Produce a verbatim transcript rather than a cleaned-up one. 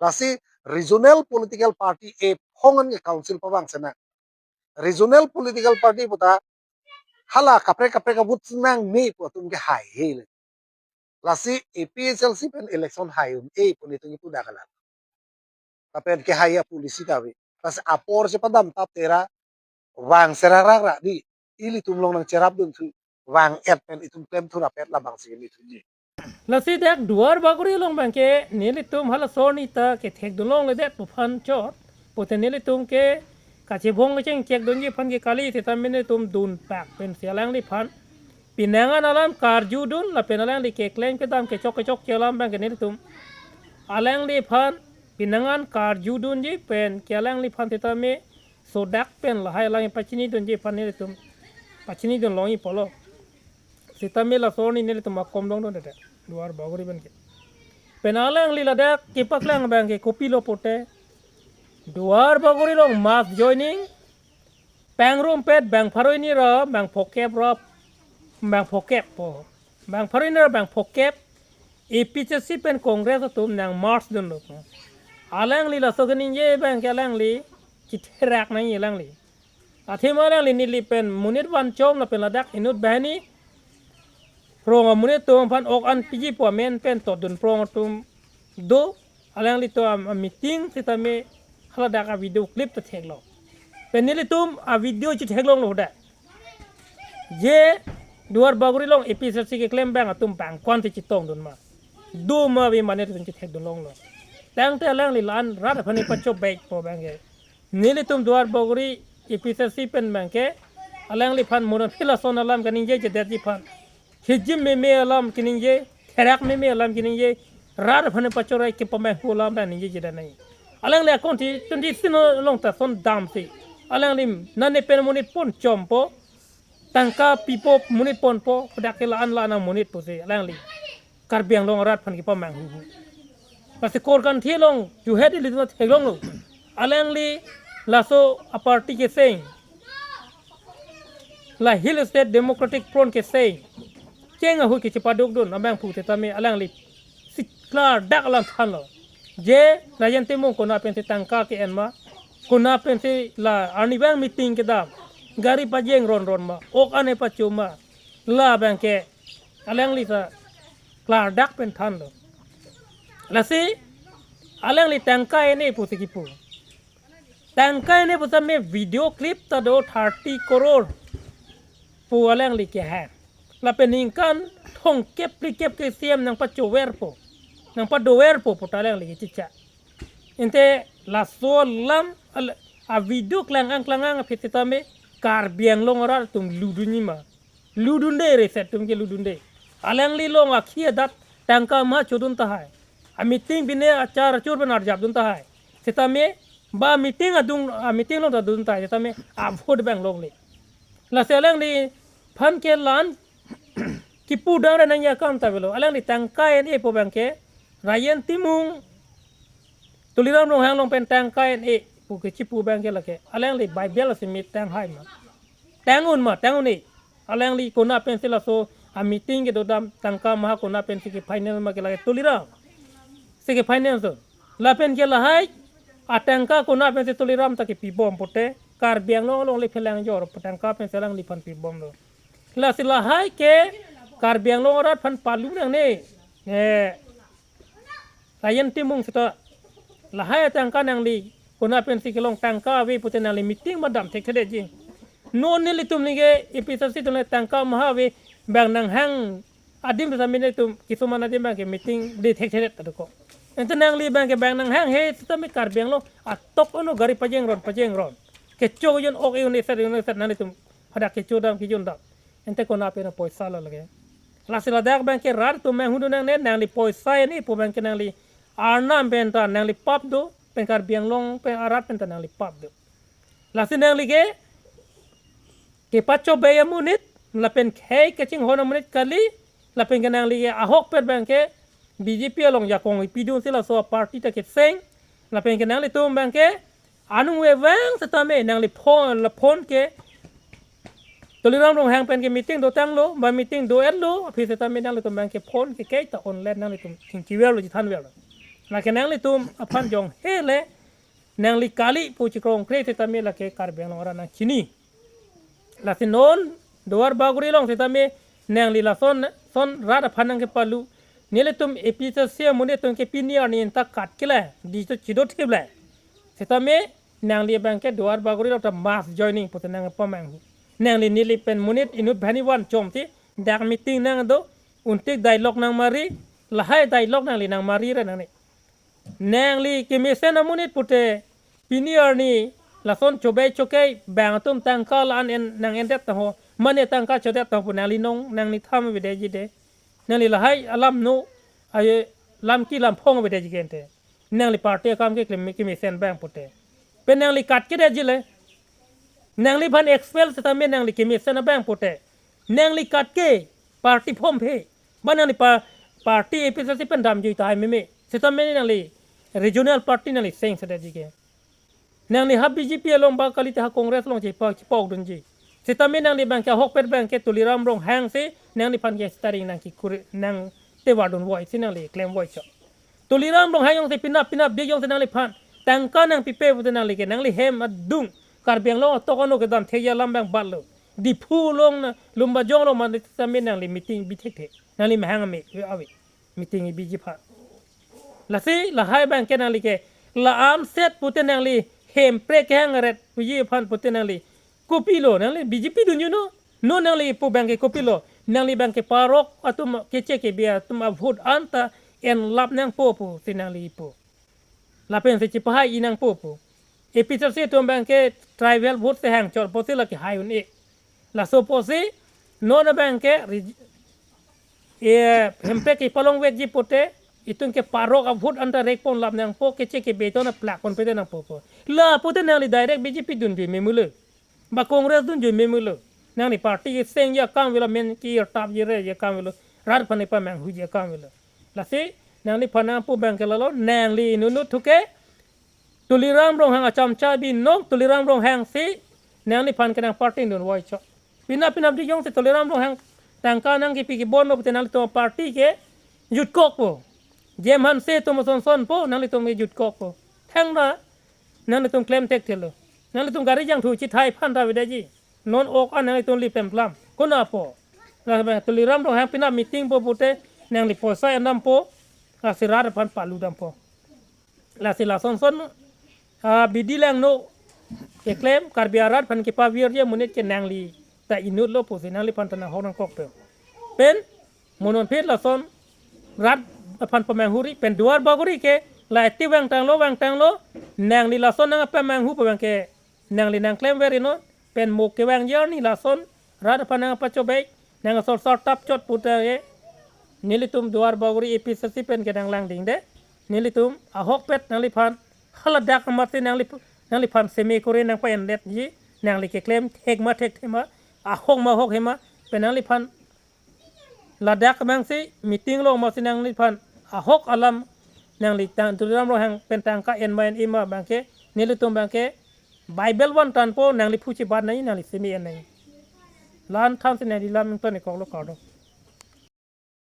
Lasi regional political party ephong an ke council pavang sena. Regional political party puta hala kaprek kaprek a-vote nangme pu atum ke hai he le. Lasi A P H L C pen election hai un-e pu nelitum kipu dak alam. Lapen ke hai a-policy ta ave. Lasi apor chepadam tap tera vang serarak ra di. Ilitum along nangcherapdun thu vang et pen itum klem thu rapet labang si nelitum di. Lasi dak Duar Bagori along abang ke nelitum hala sorni ta kethekdun longledet pu aphan chot. Pute nelitum ke kachebong kachengchekdunji aphan ke kali, seta nelitum dunpak pensi alangliphan pinangan alam karjudun lapen alangli keklem kedam kechok kechokche alam abang ke nelitum alangliphan pinangan karjudunji pen ke alangliphan seta me sodak pen lahai alang pachinidunji aphan nelitum pachinidun longji pulo. Seta me la sorni nelitum akom dongdunde Duar Bagori abang ke. Pen alangli ladak kepaklang abang ke kopilo pute, Duar Bagori along mass joining pangrumpet bang pharo hini ra bang phokep ra bang phokep po. Bang pharo hini ra bang phokep A P H L C pen Congress atum nang-march dunlo. Alangli laso kaningje abang ke alangli chitherak nangji alangli. Athema alangli neli pen monit vanchom lapen ladak inut banghini rong amonit atum aphan ok an piji pu amen pen totdun prong atum do. Alanglitum a-meeting seta me haladak a-video clip ta theklong. Pen nelitum a-video chitheklonglo dak. Je Duar Bagori along A P H L C keklem abang atum bang ko-an si chetongdun ma, do ma ave ma nelitum chithekdun longlo. Tangte alangli la-an rat aphan pachobei po abang ke. Nelitum Duar Bagori A P H L C pen abang ke alangliphan moron phila son alam kaningjejedetji aphan, hijim meme alam kaningje, therak meme alam kaningje, rat aphan pachorei kepamanghu alam abang ningjejedet nai. Alangli akon ti twenty sin along ta son damsi alangli nane pen monit ponchom po, tangka pipo monit ponpo, dak ke la-an la-an amonit pusi alangli Karbi Anglong arat aphan kepamanghuhu. Lasi Korkanthi along juhet ilitum theklonglo. Alangli laso a-party keseng, la Hill State Democratic Front keseng, cheng ahut ke chepadukdun abang pu seta me alangli si klardak alam thanlo. Je Rajen Timung kona pensi tangka ke-en ma, kona pensi la arnivang meeting kedam, gari pajeng ronron ma, ok an pacho ma, la abang ke alangli ta klardak pen thanlo. Lasi alangli tangka en-e pusi kipu. Tangka en-e pu seta me video clip ta do thirty crore pu alangli kehang. Lapen ningkan thomkep phlikep ke C M nangpachover po, nangpadover po pu ta alangli kechicha. Ante laso alam al-, a-video klang-ang klang-ang aphi seta me Karbi Anglong arat atum ludunji ma, ludunde, reset atum ke ludunde. Alangli along akhi adat tangka ma chodun tahai. A-meeting bine achar achur pen arjapdun tahai. Seta me ba meeting adung, a-meeting along ta dun tahai. Seta me a-vote abang longle. Lasi alangliphan ke la-an kipu dang ra nangji akam ta avelo. Alangli tangka en-e pu abang ke Rajen Timung, Tuliram Ronghang along pen tangka en-e pu kechipu abang ke lake alangli Bible si me tanghai ma, tang un ma, tang un-e. Alangli kona pensi laso a-meeting kedodam tangka maha kona pensi ke-finance ma ke lake Tuliram si ke-finance do. Lapen ke lahai atangka kona pensi Tuliram ta kepibom pute Karbi Anglong alongle phelang jor pu tangka pensi alangliphan pibomlo. Lasi lahai ke Karbi Anglong arat aphan palu nangne. Eh, Rajen Timung seta lahai atangka nangli kona pensi kelong, tangka ave pute nangli meeting ma dam thekthedetji. Non nelitum ningke A P H L C atum le tangka maha ave, bang nanghang adim seta me nelitum kisuman adim abang ke meeting de thekthedet ta dokok. Ante nangli abang ke bang nanghang he seta me Karbi Anglong atok ono gari pajeng ron pajeng ron, kecho un, ok un, eset un, eset nanglitum hadak kecho dam kejun dam. Ante kona pen apoisa lo lake. Lasi ladak abang ke rat atum manghudun nangne, nangli poisa en-e pu abang ke nangli arnam pen ta nangli pap do, pen Karbi Anglong pen arat pen ta nangli pap do. Lasi nangli ke kepachobei amonit, lapen khei kachinghon amonit kali, lapen ke nangli ke ahokpet abang ke B J P along jakong ipidunsi laso a-party ta keseng, lapen ke nanglitum abang ke anung vevang seta me nangli phone, la phone ke Tuliram Ronghang pen ke meeting dotanglo, ba meeting do-etlo aphi seta me nanglitum abang ke phone ke kei ta online nanglitum chingkiverlo, chithanverlo. Lake nanglitum aphan jong hele nangli kali pu chikrong kre setame lake Karbi Anglong arat nangchini. Lasi non Duar Bagori along setame nangli lason son rat aphan nangkepalu. Nelitum A P H L C amonit atum ke pini arni anta kat kele, di to chido thip le. Setame nangli abang ke Duar Bagori along ta mass joining pute nangpamanghu. Nangli neli pen monit inut bhani van chom ti dak meeting nangdo, untik dialogue nangmari, lahai dialogue nangli nangmari ra nangne. Nangli kemesen amonit pute pini arni lason chobai chokai bang atum tangka la-an en nang-endet taho, mane tangka chodet taho pu nangli nong nangni tham avedetji de. Nangli lahai alam no, aye lam ki lam phong avedetji ke ante. Nangli party akam keklem kemesen abang pute. Pen nangli kat kedetjile. Nangliphan expel setame nangli kemesen abang pute. Nangli kat ke party form phe. Ba nangli pa, party A P H L C pen damjui tahai meme. Setame nangli regional party nangli seng sedetji ke. Nangli ha B J P along ba kalite ha Congress along chepa chepok dunji. Setame nangli abang ke ahokpet abang ke Tuliram Ronghang si nangliphan ke steering nangkekure nangtewar dunvoi si nangli klemvoi chok. Tuliram Ronghang jongsi pinap pinap dik jongsi nangliphan tangka nangpipe pute nangli ke nangli hem adung Karbi Anglong atok ano kedam thekji alam abang batlo. Diphu along na Lumbajong along mane setame nangli meeting bi thekthe. Nangli mahang ame ave meeting biji aphan. Lasi lahai abang ke nangli ke la-an set pute nangli Hemprek kehang ret puji aphan pute nangli kopilo, nangli B J P dunjuno. No nangli ipo abang ke kopilo. Nangli abang ke parok atum keche kebe atum avote anta enlap nangpo pusi nangli ipo. Lapen si chipahai-i nangpo pu. A P H L C atum abang ke tribal vote si hangchot pusi lake hai un-e. Laso pusi non abang ke reg-, e, Hemprek kepalongvekji pute itum ke parok avote anta rekponlap nangpo, keche kebe atum na plak ponpede nangpo pu. La pute nangli direct B J P dunjui memulo. Ba Congress dunjui memulo. Nangli party kesengji akam avelo, men ki-irtapji reji akam avelo. Rat aphan ipamanghuji akam avelo. Lasi nangliphan nangpu abang ke lalo, nangli inut inut thu ke Tuliram Ronghang achamcha binong, Tuliram Ronghang si nangliphan ke nangparty dunvoi chok. Pinap pinap dik jongsi Tuliram Ronghang tangka nangkepi kebonlo pute nanglitum party ke jutkokpo. Jem Hanse atum asonsonpo, nanglitum ke jutkokpo. Thangra, nanglitum klem thekthelo. Nanglitum gari jangthu chithai aphan ta avedetji. Non ok an nanglitum lipem plam. Konatpo? Lasi abang Tuliram Ronghang pinap meeting po pute nangli poisa endampo. Lasi rat aphan palu dampo. Lasi lasonson, ah, bidi langno keklem Karbi arat aphan kepavirji amonit ke nangli ta inutlo pusi nangliphan ta nanghok nangkokpo. Pen mo non phit lason rat aphan pamanghuri pen Duar Bagori ke la eti vangtanglo vangtanglo, nangli lason nangpamanghu pu abang ke nangli nangklemver-inon, pen mo kevangji arni lason rat aphan nangpachobei, nangsorsor tapchot pute ke nelitum Duar Bagori A P H L C pen ke nanglangdingde. Nelitum ahokpet nangliphan haladak amat si nangli, nangliphan seme kore nangpa-endetji, nangli keklem thek ma thekthe ma, ahok ma ahok he ma, pen nangliphan ladak abang si meeting along masi nangliphan ahok alam nangli tang Tuliram Ronghang pen tangka en ma en-e ma abang ke nelitum abang ke Bible van tanpo, nangli phu chibat nangji, nangli seme en nangji. La-an thansi nangli lam ington-ikoklo, kardom.